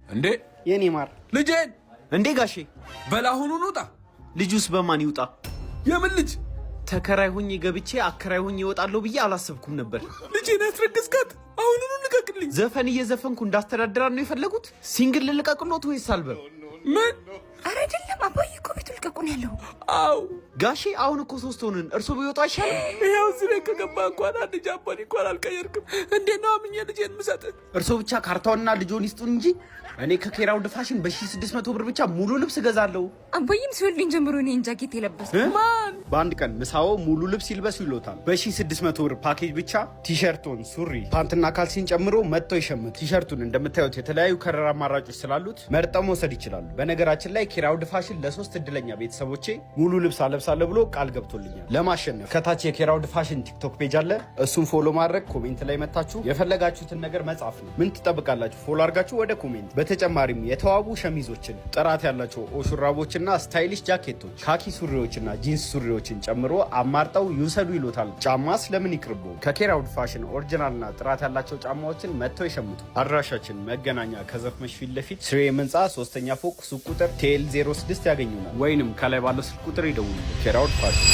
እንዴ የኔ ማር። ልጄን። እንዴ ጋሼ። በል አሁኑኑ ውጣ። ልጁስ በማን ይውጣ? የምን ልጅ? ተከራይ ሁኜ ገብቼ አከራይ ሁኜ እወጣለሁ ብዬ አላሰብኩም ነበር። ልጄን ያስረገዝካት? አሁኑኑ ልቀቅልኝ። ዘፈን እየዘፈንኩ እንዳስተዳድራት ነው የፈለጉት? Single ልልቀቅሎት ወይስ አልበም? ምን? አረ አይደለም አባዬ እኮ ቤቱ ልቀቁን ያለው። አው። ጋሼ፣ አሁን እኮ ሶስት ሆንን። እርሶ ቢወጡ አይሻልም? ይኸው እዚህ ቤት ከገባ እንኳን አንድ ጃምቦኒ እንኳን አልቀየርክም። እንዴት ነው አምኜ ልጄን የምሰጥህ? እርሶ ብቻ ካርታውንና ልጆን ይስጡን እንጂ እኔ ከኬራውድ ፋሽን በ1600 ብር ብቻ ሙሉ ልብስ እገዛለሁ። አባዬም ሲወልድኝ ጀምሮ እኔን ጃኬት የለበስኩ። ማን? በአንድ ቀን ምሳዎ ሙሉ ልብስ ይልበሱ ይሎታል። በ1600 ብር ፓኬጅ ብቻ ቲሸርቶን፣ ሱሪ፣ ፓንትና ካልሲን ጨምሮ መጥተው ይሸምቱ። ቲሸርቱን እንደምታዩት የተለያዩ color አማራጮች ስላሉት መርጠው መውሰድ ይችላሉ። በነገራችን ላይ ኬራውድ ፋሽን ለሶስት እድለኛ ቤተሰቦቼ ሙሉ ልብስ አለብሳለሁ ብሎ ቃል ገብቶልኛል። ለማሸነፍ ከታች የኬራውድ ፋሽን ቲክቶክ page አለ። እሱን follow ማድረግ፣ comment ላይ መታችሁ የፈለጋችሁትን ነገር መጻፍ ነው። ምን ትጠብቃላችሁ? Follow አድርጋችሁ ወደ comment። በተጨማሪም የተዋቡ ሸሚዞችን፣ ጥራት ያላቸው ሹራቦችና stylish ጃኬቶች፣ ካኪ ሱሪዎችና ጂንስ ሱሪዎችን ጨምሮ አማርጠው ይውሰዱ ይሎታል። ጫማስ ለምን ይቅርቡ? ከኬራውድ ፋሽን original ና ጥራት ያላቸው ጫማዎችን መጥተው ይሸምቱ። አድራሻችን መገናኛ ከዘፍመሽ ፊት ለፊት ስሬም ህንፃ ሶስተኛ ፎቅ ሱቅ ቁጥር ቴል 06 ያገኙናል። ወይንም ከላይ ባለው ስልክ ቁጥር ይደውሉ። ኬራውድ ፋሽን።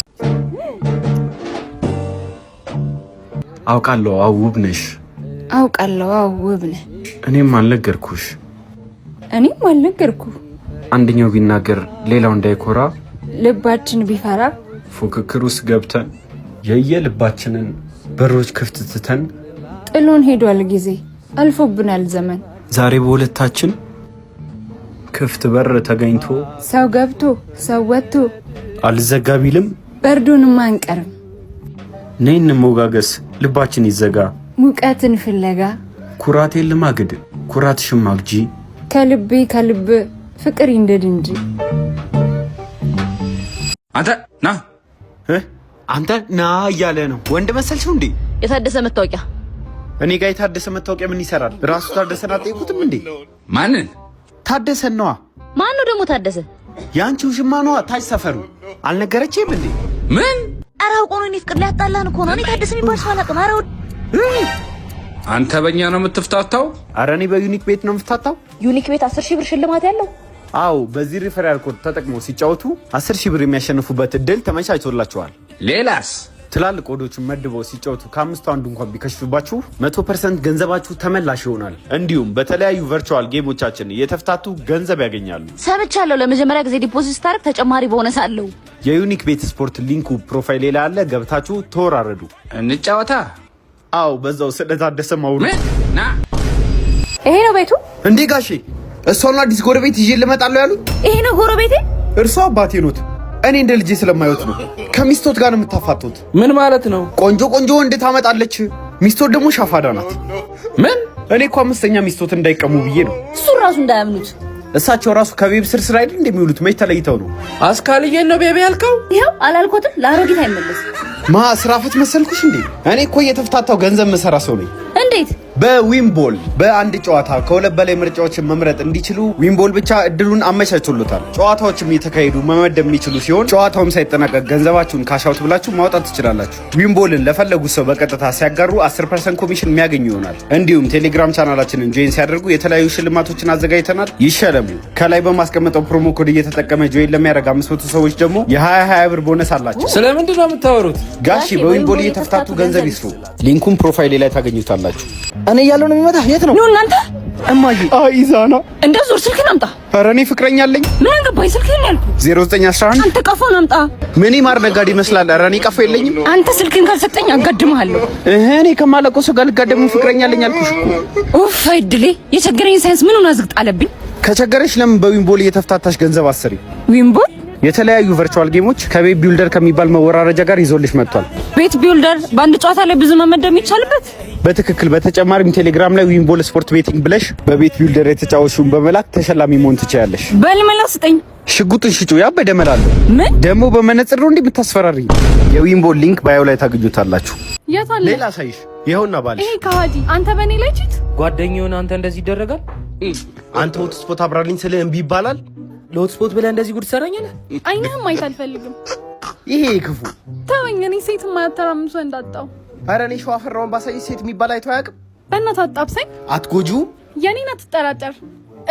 አውቃለሁ። አዎ፣ ውብ ነሽ። አውቃለሁ። አዎ፣ ውብ ነህ። እኔም አልነገርኩሽ። እኔም አልነገርኩ። አንደኛው ቢናገር ሌላው እንዳይኮራ፣ ልባችን ቢፈራ፣ ፉክክር ውስጥ ገብተን የየልባችንን በሮች ክፍት ትተን ጥሎን ሄዷል ጊዜ፣ አልፎብናል ዘመን። ዛሬ በሁለታችን ክፍት በር ተገኝቶ ሰው ገብቶ ሰው ወጥቶ አልዘጋ ቢልም በርዶንም አንቀርም። ነይ እንሞጋገስ፣ ልባችን ይዘጋ። ሙቀትን ፍለጋ። ኩራቴን ልማግድ፣ ኩራትሽን ማግጂ። ከልቤ ከልብ ፍቅር ይንደድ እንጂ። አንተ ና። አንተ ና እያለ ነው። ወንድ መሰልሽው እንዴ? የታደሰ መታወቂያ። እኔ ጋር የታደሰ መታወቂያ ምን ይሰራል? ራሱ ታደሰን አትጠይቁትም እንዴ? ማንን? ታደሰን ነዋ። ማን ነው ደግሞ ታደሰ? የአንቺ ውሽማ ነዋ። ታች ሰፈሩ አልነገረችም እንዴ? ምን? ኧረ አውቆ ነው። እኔ ፍቅር ሊያጣላን እኮ ነው። እኔ ታደሰ የሚባል ሰው አላውቅም። ኧረ አንተ በእኛ ነው የምትፍታታው? አረ እኔ በዩኒክ ቤት ነው የምፍታታው። ዩኒክ ቤት 10,000 ብር ሽልማት ያለው? አዎ፣ በዚህ referral code ተጠቅመው ሲጫወቱ 10,000 ብር የሚያሸንፉበት እድል ተመቻችቶላቸዋል። ሌላስ? ትላልቅ odd ኦችን መድበው ሲጫወቱ ከአምስቱ አንዱ እንኳን ቢከሽፍባችሁ 100% ገንዘባችሁ ተመላሽ ይሆናል። እንዲሁም በተለያዩ virtual game ኦቻችን እየተፍታቱ ገንዘብ ያገኛሉ። ሰምቻለሁ። ለመጀመሪያ ጊዜ deposit ስታደርግ ተጨማሪ ቦነስ አለው። የዩኒክ ቤት ስፖርት link ኡ profile ላይ አለ። ገብታችሁ ተወራረዱ። እንጫወታ። አዎ፣ በዛው ስለታደሰ ማውሩ። ምን? ና። ይሄ ነው ቤቱ። እንዴ ጋሼ፣ እሷን አዲስ ጎረቤት ይዤ ልመጣለሁ ያሉት? ይሄ ነው ጎረቤቴ። እርሷ አባቴ ኖት። እኔ እንደ ልጄ ስለማይወት ነው። ከሚስቶት ጋር ነው የምታፋቱት። ምን ማለት ነው? ቆንጆ ቆንጆ ወንድ ታመጣለች። ሚስቶት ደግሞ ሻፋዳ ናት። ምን? እኔ እኮ አምስተኛ ሚስቶት እንዳይቀሙ ብዬ ነው። እሱን ራሱ እንዳያምኑት። እሳቸው ራሱ ከቤብ ስር ስር አይደል እንደሚውሉት? መች ተለይተው ነው? አስካልዬን ነው baby ያልከው? ይኸው አላልኮትም። ለአሮጊት አይመለስም። ማ ስራፈት መሰልኩሽ እንዴ? እኔ እኮ እየተፍታታው ገንዘብ መሰራ ሰው ነኝ። እንዴት? በዊምቦል በአንድ ጨዋታ ከሁለት በላይ ምርጫዎችን መምረጥ እንዲችሉ ዊምቦል ብቻ እድሉን አመቻችቶሎታል። ጨዋታዎችም እየተካሄዱ መመደብ የሚችሉ ሲሆን ጨዋታውም ሳይጠናቀቅ ገንዘባችሁን cash out ብላችሁ ማውጣት ትችላላችሁ። ዊምቦልን ለፈለጉት ሰው በቀጥታ ሲያጋሩ 10% ኮሚሽን የሚያገኙ ይሆናል። እንዲሁም ቴሌግራም ቻናላችንን join ሲያደርጉ የተለያዩ ሽልማቶችን አዘጋጅተናል። ይሸለሙ። ከላይ በማስቀመጠው promo code እየተጠቀመ join ለሚያደርግ 500 ሰዎች ደግሞ የ20 20 ብር ቦነስ አላቸው። ስለምንድን ነው የምታወሩት? ጋሺ፣ በዊምቦል እየተፍታቱ ገንዘብ ይስሩ። Link ኡን profile ላይ ታገኙታላችሁ። እኔ እያለሁ ነው የሚመጣ? የት ነው? ኑ እናንተ። እማዬ። አይዛና። እንደ ዞር፣ ስልክህን አምጣ። ኧረ እኔ ፍቅረኛ አለኝ። ምን አገባኝ? ስልክህን ያልኩህ። 0911። አንተ ቀፎን አምጣ። ምን ማር ነጋዴ ይመስላል። ኧረ እኔ ቀፎ የለኝም። አንተ ስልክህን ካልሰጠኝ አጋድምሃለሁ። እህ፣ እኔ ከማለቀው ሰው ጋር ልጋደም? ፍቅረኛ አለኝ አልኩሽ እኮ። ኡፍ አይድሌ፣ የቸገረኝ ሳይንስ ምኑን አዝግጥ አለብኝ። ከቸገረሽ ለምን በዊምቦል እየተፍታታሽ ገንዘብ አሰሪ? ዊምቦል? የተለያዩ virtual game ኦች ከቤት ቢልደር ከሚባል መወራረጃ ጋር ይዞልሽ መጥቷል። ቤት ቢልደር በአንድ ጨዋታ ላይ ብዙ መመደብ የሚቻልበት? በትክክል። በተጨማሪም ቴሌግራም ላይ ዊምቦል ስፖርት betting ብለሽ በቤት ቢልደር የተጫወትሽውን በመላክ ተሸላሚ መሆን ትችያለሽ። በል መላ ስጠኝ። ሽጉጡን ሽጩ፣ ያበደ መላለሁ። ምን? ደግሞ በመነጽር ነው እንዴ የምታስፈራሪ? የዊምቦል link bio ላይ ታገኙታላችሁ። የት አለ? ሌላ ሳይሽ ይኸውና ባልሽ። ይሄ ከሃዲ፣ አንተ በእኔ ላይ cheat። ጓደኛውን አንተ እንደዚህ ይደረጋል? አንተ hotspot አብራልኝ ስልህ እምቢ ይባላል። ለ hotspot ብለህ እንደዚህ ጉድ ትሰራኛለህ? አይንህም ማየት አልፈልግም። ይሄ ክፉ። ተወኝ። እኔ ሴት የማያተራምስ ወንድ አጣው። ኧረ እኔ ሸዋ ፈራውን ባሳይ ሴት የሚባል አይቶ አያውቅም። በእናትህ አጣብሰኝ። አትጎጂውም? የኔን አትጠራጠር።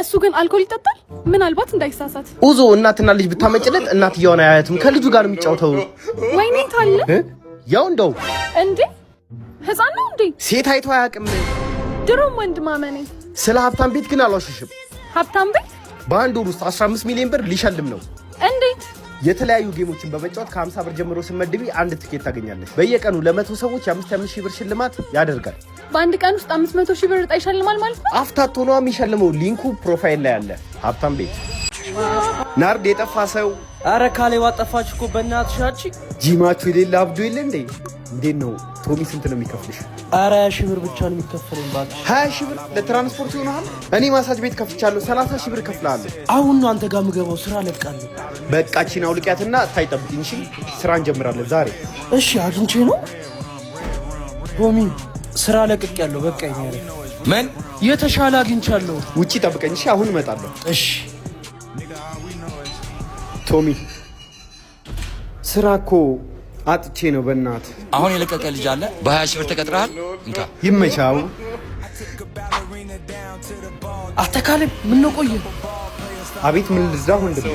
እሱ ግን አልኮል ይጠጣል? ምናልባት እንዳይሳሳት። ኡዞ እናትና ልጅ ብታመጭለት እናትየዋን አያያትም። ከልጁ ጋር ነው የሚጫወተው። ወይኔ ታለ እ? ያው እንደው እንዴ ህፃን ነው እንዴ? ሴት አይቶ አያውቅም። ድሮም ወንድ ማመኔ። ስለ ሀብታም ቤት ግን አልዋሸሽም። ሀብታም ቤት? በአንድ ወር ውስጥ 15 ሚሊዮን ብር ሊሸልም ነው። እንዴት? የተለያዩ game ኦችን በመጫወት ከ50 ብር ጀምሮ ስትመድቢ አንድ ትኬት ታገኛለሽ። በየቀኑ ለ100 ሰዎች የ5 5 ሺህ ብር ሽልማት ያደርጋል። በአንድ ቀን ውስጥ 500,000 ብር ዕጣ ይሸልማል ማለት ነው? አፍታቶ ነዋ የሚሸልመው። Link ኡ profile ላይ አለ። ሀብታም ቤት። ናርድ የጠፋ ሰው። አረ ካሌባ ጠፋች እኮ በእናትሽ አንቺ። ጂማችሁ የሌለ አብዶ የለ እንዴ? እንዴት ነው ቶሚ፣ ስንት ነው የሚከፍልሽ? አረ 20 ሺህ ብር ብቻ ነው የሚከፈለኝ እባክሽ። 20 ሺህ ብር ለትራንስፖርት ይሆናል። እኔ ማሳጅ ቤት ከፍቻለሁ። 30 ሺህ ብር እከፍልሃለሁ። አሁን ነው አንተ ጋር ምገባው፣ ስራ ለቃለሁ። በቃ ቺን አውልቂያትና ታይጠብቂኝ። እሺ፣ ስራ እንጀምራለን ዛሬ። እሺ አግኝቼ ነው ቶሚ፣ ስራ ለቅቄያለሁ። በቃ ይኛለ። ምን? የተሻለ አግኝቻለሁ። ውጪ ጠብቀኝ። እሺ፣ አሁን እመጣለሁ። እሺ። ቶሚ፣ ስራ እኮ አጥቼ ነው። በእናት። አሁን የለቀቀ ልጅ አለ። በ20 ሺህ ብር ተቀጥረሃል። እንካ። ይመቻው። አንተ ካሌብ፣ ምን ነው ቆየ? አቤት፣ ምን ልርዳ ወንድም?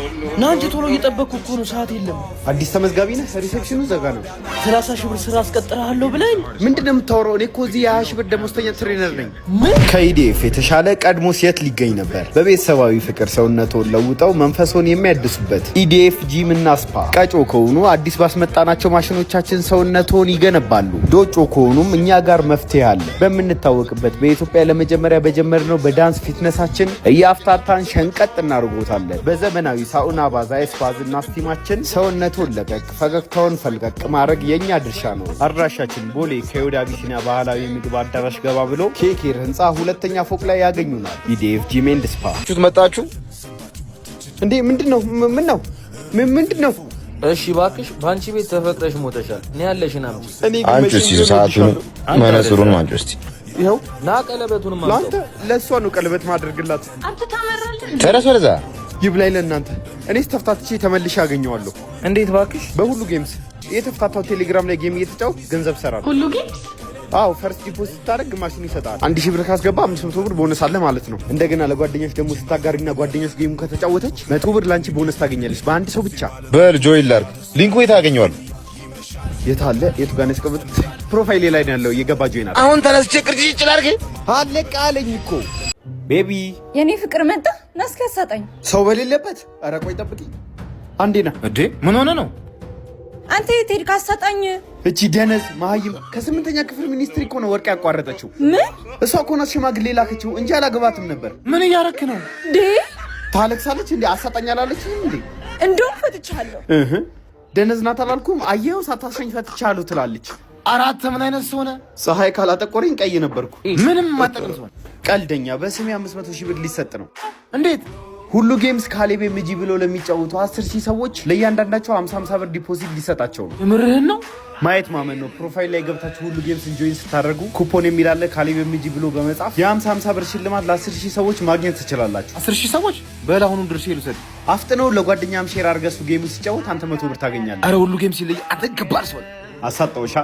ና እንጂ ቶሎ፣ እየጠበቅኩ እኮ ነው፣ ሰዓት የለም። አዲስ ተመዝጋቢ ነህ? Reception ኑ ዘጋ ነው። 30 ሺህ ብር ስራ አስቀጥረሃለሁ ብለኝ። ምንድን ነው የምታወራው? እኔ እኮ እዚህ የ20 ሺህ ብር ደሞዝተኛ trainer ነኝ። ምን? ከኢዲኤፍ የተሻለ ቀድሞ የት ሊገኝ ነበር? በቤተሰባዊ ፍቅር ሰውነቶን ለውጠው መንፈሶን የሚያድሱበት ኢዲኤፍ ጂም እና ስፓ። ቀጮ ከሆኑ አዲስ ባስመጣናቸው ማሽኖቻችን ሰውነቶን ይገነባሉ። ዶጮ ከሆኑም እኛ ጋር መፍትሄ አለ። በምንታወቅበት በኢትዮጵያ ለመጀመሪያ በጀመርነው በ dance fitness ኣችን እያፍታታን ሸንቀጥ እናደርጎታለን። በዘመናዊ sauna፣ bath፣ ice bath እና steam ኣችን ሰውነቶን ለቀቅ ፈገግታውን ፈልቀቅ ማድረግ የእኛ ድርሻ ነው። አድራሻችን ቦሌ ከዮድ አቢሲኒያ ባህላዊ ምግብ አዳራሽ ገባ ብሎ ኬኬር ህንፃ ሁለተኛ ፎቅ ላይ ያገኙናል። ኢዲኤፍ Gym and Spa። መጣችሁ? እንዴ ምንድን ነው? ምን ነው? ምንድን ነው? እሺ እባክሽ፣ በአንቺ ቤት ተፈቅረሽ ሞተሻል። እኔ ያለሽን አምጪ። እኔ ግን አንቺ መቼም እስቲ ቢሆን ሰዓቱን እወድሻለሁ። መነጽሩን አንቺ እስቲ። ይኸው። ና ቀለበቱንም ለአንተ አምጣው። ለእሷ ነው ቀለበት ማድረግላት። አንተ ታመራለህ። ተረስ ወደዛ። ይብላኝ ለእናንተ። እኔስ ተፍታትቼ ተመልሼ አገኘዋለሁ። እንዴት እባክሽ? በሁሉ ጌምስ የተፍታታው ቴሌግራም ላይ game እየተጫወት ገንዘብ ሰራለሁ። ሁሉ ጌምስ? አዎ፣ first deposit ስታደርግ ግማሹን ይሰጣል። 1,000 ብር ካስገባ 500 ብር ቦነስ አለ ማለት ነው። እንደገና ለጓደኞች ደግሞ ስታጋሪና ጓደኞች game ኡ ከተጫወተች 100 ብር ለአንቺ ቦነስ ታገኛለች በአንድ ሰው ብቻ። በል join ላድርግ። Link ኡ የት አገኘዋለሁ? የት አለ? የቱ ጋር ነው ያስቀመጥኩት? Profile ኤ ላይ ነው ያለው። እየገባ join አለ። አሁን ተነስቼ ቅርጭ ላድርግ። አለቃ አለኝ እኮ baby። የኔ ፍቅር መጣ። ና እስኪ አሳጣኝ። ሰው በሌለበት? ኧረ ቆይ ጠብቂኝ አንዴ ና። እንዴ ምን ሆነ ነው? አንተ የት ሄድክ? አሳጣኝ። እቺ ደነዝ መሀይም ከስምንተኛ ክፍል ሚኒስትሪ እኮ ነው ወርቅ ያቋረጠችው። ምን? እሷ እኮ ናት ሽማግሌ ላከችው እንጂ አላገባትም ነበር። ምን እያረክ ነው? ዴ ታለቅሳለች እንዴ? አሳጣኝ አላለችኝም እንዴ? እንደውም ፈትቻለሁ። እህ ደነዝ ናት አላልኩም? አየኸው፣ ሳታስረኝ ፈትቻለሁ ትላለች። አራት ምን አይነት ሰው ነህ? ፀሐይ ካላጠቆረኝ ቀይ ነበርኩ። ምንም ማጠቅም ሰው። ቀልደኛ፣ በስሜ 500 ሺህ ብር ሊሰጥ ነው። እንዴት? ሁሉ ጌምስ ካሌብ ኤምጂ ብሎ ለሚጫወቱ 10 ሺህ ሰዎች ለእያንዳንዳቸው 50 50 ብር deposit ሊሰጣቸው ነው። የምርህን ነው? ማየት ማመን ነው። Profile ላይ ገብታችሁ ሁሉ ጌምስ join ስታደርጉ ኩፖን የሚል አለ። ካሌብ ኤምጂ ብሎ በመጻፍ የ50 50 ብር ሽልማት ለ10 ሺህ ሰዎች ማግኘት ትችላላችሁ። 10,000 ሰዎች? በል አሁኑ ድርሼ ልውሰድ። አፍጥነው ለጓደኛም share አድርገህ እሱ game ኡ ሲጫወት አንተ 100 ብር ታገኛለህ። አረ ሁሉ ጌም ሲለይ አንተ ገባር ሰው። አሳጣውሻ።